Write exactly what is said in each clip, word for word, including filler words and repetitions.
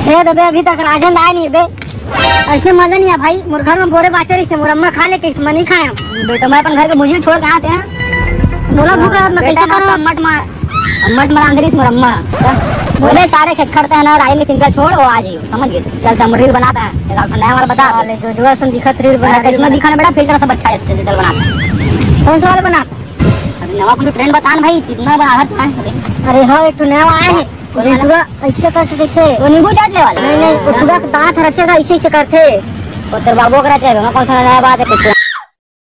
हे दबे, अभी तक राजन आय नहीं बे। अइसने मजा नहीं है भाई, मोर घर में बोरे बाचे रहिसे, मोर अम्मा खा ले कहिसे, मैं नहीं खाया। बेटा, मैं अपन घर के भुजिया छोड़ के आते हैं। मोला भूख लगत, मैं बेटा, कैसे करूँ? मत मार, मत मार, अंदर से मोर अम्मा। बोले, सारे खेत खड़ते हैं ना, राई में चिंता छोड़, वो आ जाइयो, समझ गए? चल, हम रील बनाता है, एक आप नया वाला बता। साले जो जुआ सन दिखत रील बना अरे, चश्मा दिखाना बेटा, फिल्टर सब अच्छा है, चल बनाता है। कौन सा वाला बनाता? अरे, नवा कुछ ट्रेंड बता ना भाई, कितना बड़ा हाथ है। अरे हाँ, एक तो नया आया है। कौन वाला? जितुआ ऐसे करके देखे। वो नींबू चाटने वाला? नहीं, नहीं, वो टूरा के दांत रचेगा, ऐसे, ऐसे करथे। वो तेरे बाबू का रचे है, मैं कौन सा नया बात है कुछ?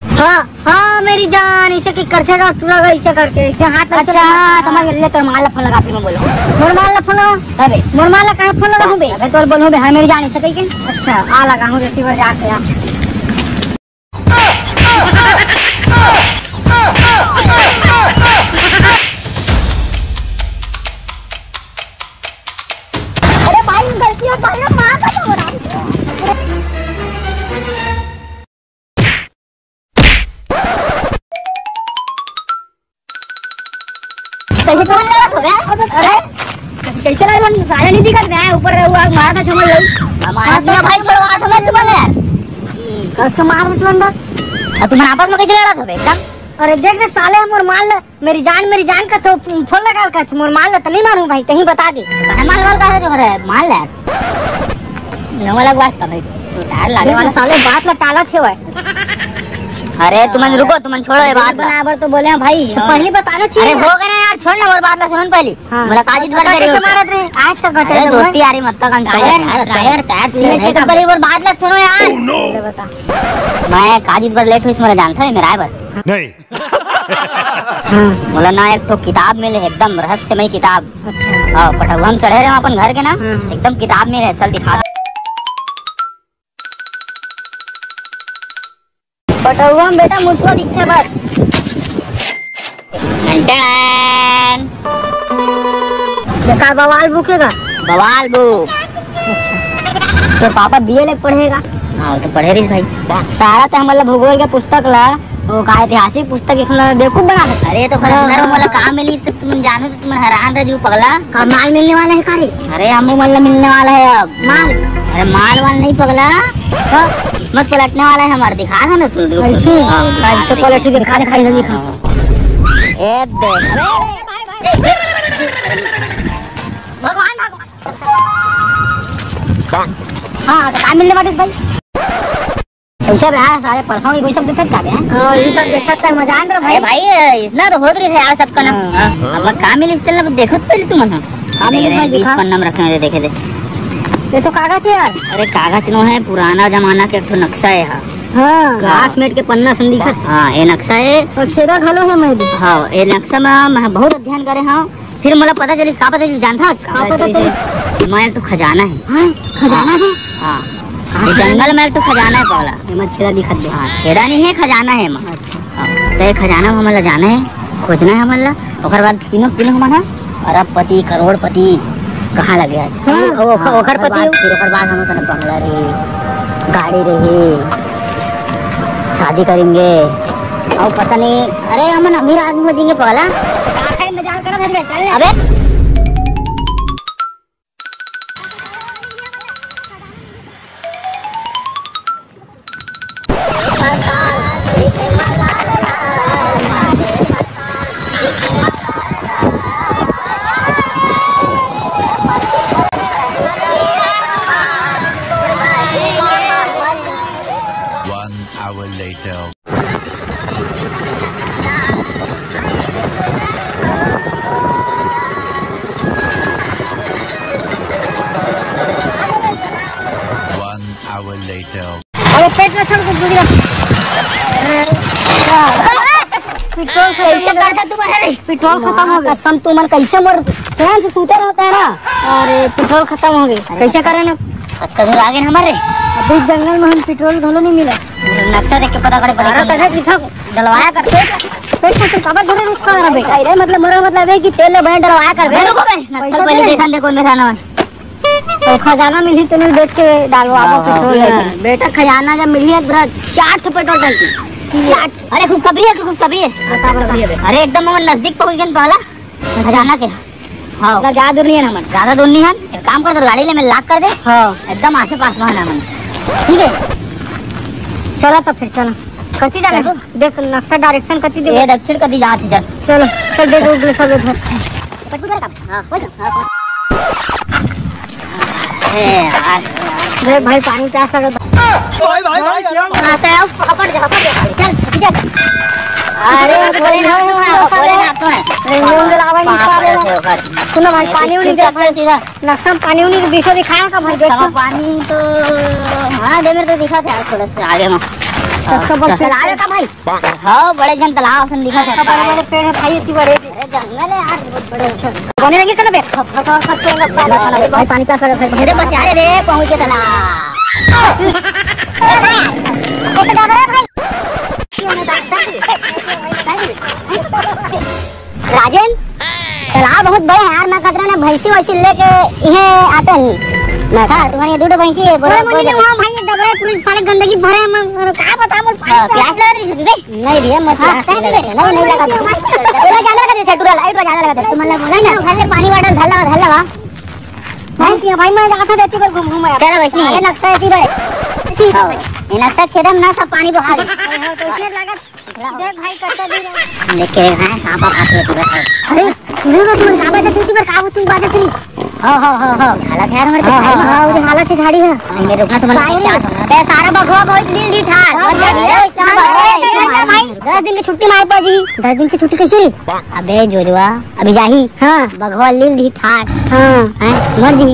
हाँ, हाँ, मेरी जान, इसे की करथे का टूरा का ऐसे करके, ऐसे हाथ अच्छा, हाँ, समझ ले, तोर माल ला फोन लगा, फिर मैं बोलूँ। मोर माल ला फोन लगा? तबे। मोर माल ला कहाँ फोन लगा हूँ बे? अबे तोर बोलूँ बे, हाँ, मेरी जान, ऐसे कही के? अच्छा, आ लगा हूँ, रेती पर जाके आ। अरे भाई, गलती हो, भाई, मार मत हो रहा। कैसे तुमन लड़त हो बे? अरे, कैसे लड़त हो? साले नहीं दिखत बे, ऊपर रहुआ मारा था छमल लोग। हमारा अपना भाई छोड़वा था मैं तुम्हारे यार। कस का मार तुमन बा? और तुमन आपस में कैसे लड़त हो बे एकदम? अरे देख ना साले, हम और मार ले, मेरी जान, मेरी जान का तो फोन लगा कर मोर माल ला त नहीं मारू भाई, कहीं बता दे। काहे माल वाल काहे जो करे? माल ला। नवा लगवा इसका भाई। तो टायर लागे वाला साले बात ला टाला थे भाई। अरे तुमन रुको, तुमन छोड़ो ये बात ला। बराबर तो बोले हैं भाई। तो पहले बताना चाहिए अरे था। हो गए ना यार, छोड़ ना, और बात ला सुनो ना पहले। हाँ। मुलाकात ही तो भर कैसे दे रहे हो। मारत रहे? आज तक बता अरे दो दोस्ती भाई। यारी मत का टायर, टायर, टायर, टायर सीधे सीधे है। पहले और बात ला सुनो यार। ले बता। मैं काजी पर लेट हुई, मेरा जानता है मेरा आए बर। नहीं। हाँ। बोला ना, एक तो किताब मिले, एकदम रहस्यमय किताब। अच्छा। हाँ, पटौवा में चढ़े रहे अपन घर के ना, हाँ। एकदम किताब मिले, चल दिखा। पटौवा में बेटा मुसवा दिखते बस। टन। ये का बवाल बुक है का? बवाल बुक। अच्छा। तो पापा बीए ले पढ़ेगा। हाँ, तो पढ़े रहिस भाई। सारा तो हमन ला भूगोल के पुस्तक ला, वो का ऐतिहासिक पुस्तक लिखना बेवकूफ बना सकता। अरे, तो खरंदर हाँ। मोला का मिलिस, तो तुम जानो तो तुम हैरान रह जाओ पगला। का माल मिलने वाला है का रे? अरे, हमू मन ला मिलने वाला है अब। माल? अरे, माल वाल नहीं पगला। हाँ। किस्मत पलटने वाला है हमारा, दिखा था ना तू। कैसे? हाँ, कैसे पलटी दिखा, दिखा, दिखा। ए दे। भगवान, भगवान। हाँ, तो का मिलने वाले भाई? कैसे बे, हाँ, सारे पढ़ता हूँ, कोई सब देखत का बे? हाँ, ये सब देखत का मजा आन रहा भाई। अरे भाई, इतना तो होत रही है यार सबका ना। हाँ। हाँ, अब का मिलिस तेला देखो तो पहले तुम ना। का मिलिस भाई, बीस दिखा। पन्ना में रखे हैं, देखे दे। ये तो कागज है यार। अरे कागज नो है, पुराना जमाना के एक ठो नक्शा है। हाँ। हाँ। क्लासमेट के पन्ना सन दिखत। हाँ, ये नक्शा है। और छेदा घलो है मैं भी। हाँ, ये नक्शा में मैं बहुत अध्ययन करे हूँ। फिर मोला पता चलिस, का पता चलिस, जानता हूँ? का पता चलिस? मैं एक ठो खजाना है। हाँ, खजाना है? हाँ। हाँ। ये जंगल में एक ठो खजाना है, पावला। एमा छेदा दिखत बे। हाँ, छेदा नहीं है, खजाना है एमा। अच्छा। हाँ, तो ये खजाना में हमन ला जाना है, खोजना है हमन ला। ओकर बाद तीनों, तीनों हमन ह अरबपति, करोड़पति कहाँ लगे आज? हाँ। ओ, ओकर, हाँ, ओकर ओकर पति बाद, हो। फिर ओकर बाद हमन कने बंगला रही, गाड़ी रही, शादी करेंगे। और पता नहीं, अरे हमन अमीर आदमी हो जाएंगे पगला। अबे One hour later. One hour later. अरे पेट में छोड़ के दूधिया। पेट्रोल खत्म हो गया। करता तुम्हारे। पेट्रोल खत्म हो गया। कसम, तुमन कैसे मोर चैन से सूते रहता है ना? अरे पेट्रोल खत्म हो गया। कैसे करे ना? कतका दूर आगे ना हमारे? अभी जंगल में हम पेट्रोल घलो नहीं मिला। नक्शा देख के पता करे पड़ेगा। सारा तने दिखा डलवाया करते। पेट में तो कबर धरे रुक कर रहा बेटा। अरे मतलब मोरा मतलब है कि तेल ले बने डलवाया कर बे। रुको बे, नक्शा पैसा पहले दे। देखा दे कौन बैठा ना। तो खजाना मिली तो नहीं बेच के डालो आप हाँ, पेट्रोल हाँ। लेके। बेटा खजाना जब मिली है पूरा चार ठो पेट्रोल टंकी। चार ठो। अरे खुशखबरी है, तू खुशखबरी है। बता, बता। अरे एकदम हम नजदीक पहुंच गए पहला खजाना के। हाँ। मतलब ज्यादा दूर नहीं है ना मन। ज्यादा दूर नहीं है, एक काम कर, तो गाड़ी ले, मैं लॉक कर दे। हाँ। एकदम आसे पास में है ना मन। ठीक है। चला तो फिर, चला। कति जाना है? चलो। देख नक्शा डायरेक्शन कति दे। ये दक्षिण कति जात है, चल। चलो, चल देख उगले सब उधर। पटकू जरा काम। हाँ, हो जा। हाँ, हो। ए यार। देख भाई, पानी प्यास लगा। भाई, भाई, भाई, क्या? आता है, ऊपर जा, ऊपर जा। चल, चल। अरे, भोलेनाथ तो है, भोलेनाथ तो है। अरे, यूं बुलावा नहीं पा रहे। सुनो भाई, पानी उनी दे भाई। सीधा। नक्शा में पानी उनी के विषय दिखाया का भाई, देख तो। पानी तो, हाँ, दे मेरे तो दिखा था थोड़ा सा आगे में। तब तो बोल, चला आवे का भाई? हाँ, बड़े जन तालाब सन दिखा था। बड़े बड़े पेड़ है भाई, इतनी बड़े। अरे जंगल है यार, बहुत बड़े। अच्छा। बने लगे चलो बे। भाई, पानी प्यास लगा भाई। अरे बस यार, रे पहुंचे तालाब। एक डबरा भाई। राजन, तालाब बहुत बड़े हैं यार, मैं कतरा ना भैंसी वैसी लेके इहे आते हैं। मैं कहा, तुम्हारे ये दो ठो भैंसी है, बोलो, अरे, बोलो। वहाँ भाई, ये डबरा पूरी साले गंदगी भरे हैं, मैं, मैं कहा बता, बोल, पानी हाँ, प्यास लग रही है बे। नहीं भैया, मैं हाँ, प्यास नहीं लग रही है। नहीं, नहीं लगा था। पूरा ज्यादा लगा था, टूरा लाइट ज्यादा लगा था। तुम मतलब बोला ना, भर ले पानी वाटर, भर लगा, भर लगा। नहीं पिया भाई, मैं जाता था, इतनी बार घूम घूम आया। चलो, वैसे नहीं है। अरे, नक्शा इतनी बार। हाँ, ये नक्शा छेदम ना, सब पानी बहा दे। हाँ, तो इसमें लगा देख भाई, कत्ता दूर है। देख के देखना है, सांपा फांस लेती है। अरे, सुनो ना, तुम का बात है, तुम का बात है? हो, हो, हो, हो। झाला थे यार, हमारे तो हाँ, झाड़ी हाँ, में। हाँ, वो झाला थे झाड़ी है। हाँ, ये रुकना, तुम्हारे सारे क्या रे? सुनना? ते सारा बघवा बहुत लील दी ठाड़। हाँ, बस भाई, ये अरे, इसका अरे, बात है, अरे, इसका अरे, बात है। भाई, दस दिन की छुट्टी मार पा जी। दस दिन की छुट्टी कैसे रे? अबे जोजवा, अभी जाही। हाँ। बघवा लील दी ठाड़। हाँ। हैं? मर जी।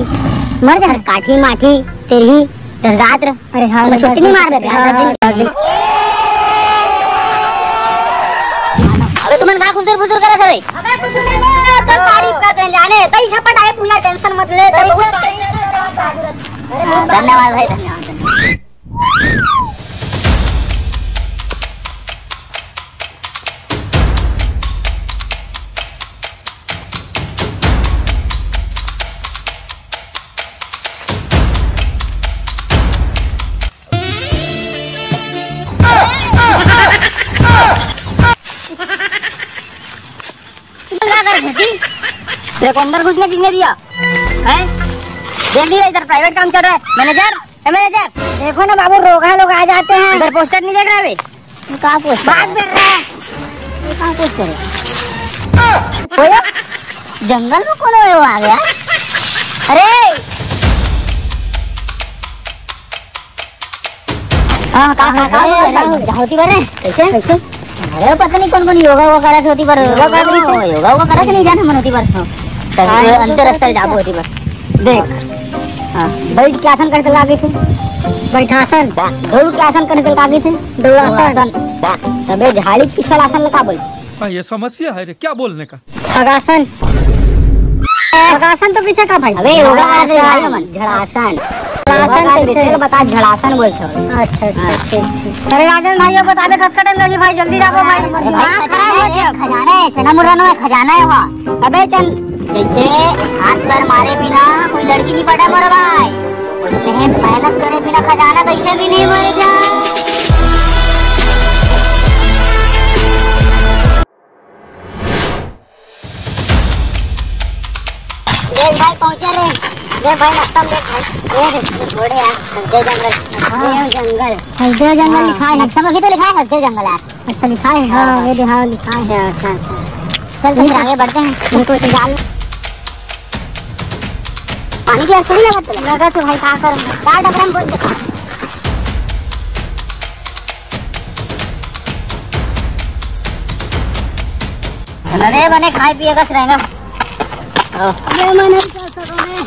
मर जा। काठी माठी तेरी दस गात्र। अरे हाँ, मतलब छुट्टी नहीं मार देते। हाँ, हाँ, हाँ। अबे तुमन का खुसुर फुसुर करत हवे? अबे कुछ नहीं, तो तारीफ करत रहे जाने, तई छपट आए पूजा, टेंशन मत ले, तई बहुत तारीफ करत रहे। धन्यवाद भाई, धन्यवाद, धन्यवाद। तुम क्या कर रहे थे? तेरे को अंदर घुसने किसने दिया? हैं? जल्दी इधर प्राइवेट काम चल रहा है। Manager, a manager. देखो ना बाबू, रोगा लोग आ जाते हैं। इधर पोस्टर नहीं देख रहा है बे? ये कहाँ पोस्टर भाग है? फिर रहा है। ये कहाँ पोस्टर है? ओए, जंगल में कौन है वो आ गया? अरे! हाँ, का, का, का, हाँ, का, हाँ, का, हाँ। होती बार है? कैसे? कैसे? अरे, पता नहीं कौन-कौन योगा वोगा करत होती पर। योगा करत नहीं से? योगा वोगा करत नहीं जाने मन होती पर। हाँ। तब हाँ, तो अंतर तो अस्तर जाबो होती पर। देख। हाँ। बैठ के आसन करके लागे थे। बैठासन। दौड़ के आसन करके लागे थे। दौड़ासन। दौड़ासन। तबे झाड़ी पिछल आसन लगा बोल। हाँ, ये समस्या है रे, क्या बोलने का? पगासन। पगासन तो पीछे का भाई? अबे, योगा करत रहे भाई हमन। झड़ासन। झड़ासन योगा करत कइसे रहे? बता, झड़ासन बोलथे। अच्छा, अच्छा, हाँ। ठीक, ठीक। अरे राजन भाई, बताबे कतका टाइम लगी भाई, जल्दी जाबो भाई, अरे भाई, दिमाग खराब हो गया। खजाना है, चना मुर्रा नो है, खजाना है वहाँ। अबे चल। जैसे हाथ पैर मारे बिना कोई लड़की नहीं पटा मोरा भाई, उसने मेहनत करे बिना खजाना कैसे मिली मोरे जान? देख भाई, पहुंचे रे। देख भाई, नक्शा में देख भाई। ये देख, ये रोड है यार, हसदेव जंगल। हाँ। हसदेव जंगल। हसदेव जंगल हाँ। लिखा है, नक्शा में भी तो लिखा है हसदेव जंगल यार। अच्छा, लिखा है? हाँ, हाँ। ये दे, हाँ, लिखा है। अच्छा, अच्छा, अच्छा। चल, तो फिर आगे बढ़ते हैं। इनको तो डाल। पानी प्यास थोड़ी लगा तो लगा। लगा तो भाई, का करेंगे? चार डबरा में बोल दे। अरे, बने खाए पिए का रहेगा। ये मैं नहीं कर सकूंगी।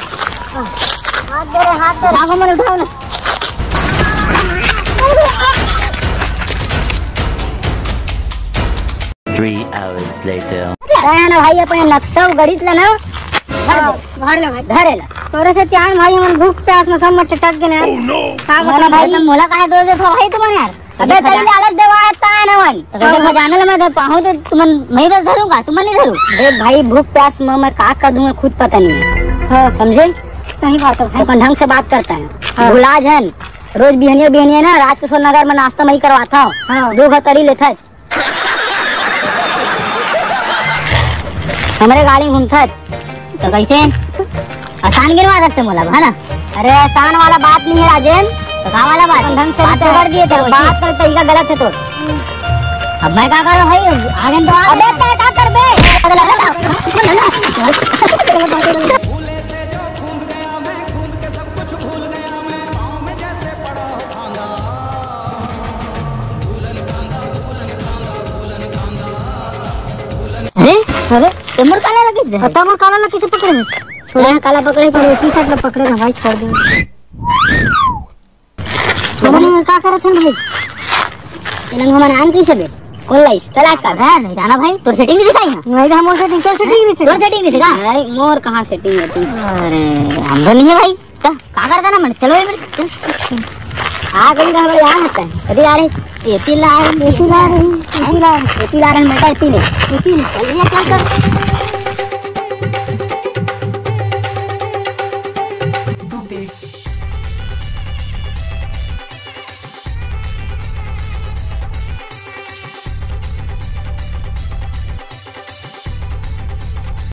हाथ दे रे, हाथ दे रे। भागो, मन उठाओ ना। Three hours later. काय है ना भाई, अपने नक्शा गणित लेना। भर दे। भर ले भाई। भरे ला। तोरे से चार भाई हमन भूख प्यास में सब में चटक गए ना। Oh no। का मोला बताऊं भाई, भाई? मोला काहे दो दे था भाई तुमने यार? अबे, तेरी लालच देवा है, ता है ना मन। तो कैसे खजाना ला मैं दे पाऊँ तो तुमन मैं बस धरूंगा, तुमन नहीं धरू। देख भाई, भूख प्यास में मैं का कर दूंगा, खुद पता नहीं है। हाँ। समझे? सही बात है भाई। अपन ढंग से बात करता है। हाँ। भुला जन, रोज बिहनिया बिहनिया ना राजकिशोर नगर में नाश्ता मैं ही करवाता हूँ। हाँ। दो घर तरी लेता है। हमरे गाड़ी में घूमता है। तो कैसे? आसान गिनवा सकते मोला, है ना? अरे, आसान वाला बात नहीं है राजेन। तो का वाला बात है? अपन ढंग से बात तो कर दिए थे वैसे। बात करते ही का गलत है तो। अब मैं का करूं भाई? आगे तो आ अबे, तै का करबे? अरे, अरे, ते मोर काला ला किस दे? पता मोर काला ला किसे पकड़े? छोड़ा, काला पकड़े, छोड़, टी शर्ट ला पकड़े ना भाई, छोड़ दे। हमन का करत हन भाई? एलन हमन आन कैसे बे? कौन लाइस? तलाश का? है, नहीं जाना भाई, तोर सेटिंग नहीं दिखाई है। नहीं, हम सेटिंग, तोर सेटिंग नहीं तोर दिखाई। सेटिंग नहीं दिखा? नहीं, मोर कहाँ सेटिंग होती? अरे, हम तो नहीं है भाई। तो का करता ना मन? चलो ये मन। चल। आ गई ना हमारे यहाँ आता है। कभी आ रहे? एती ला रहे, एती ला रहे, एती ला रहे, एती ला रहे, बेटा, एती ले। एती ले। चल भैया, चल, चल।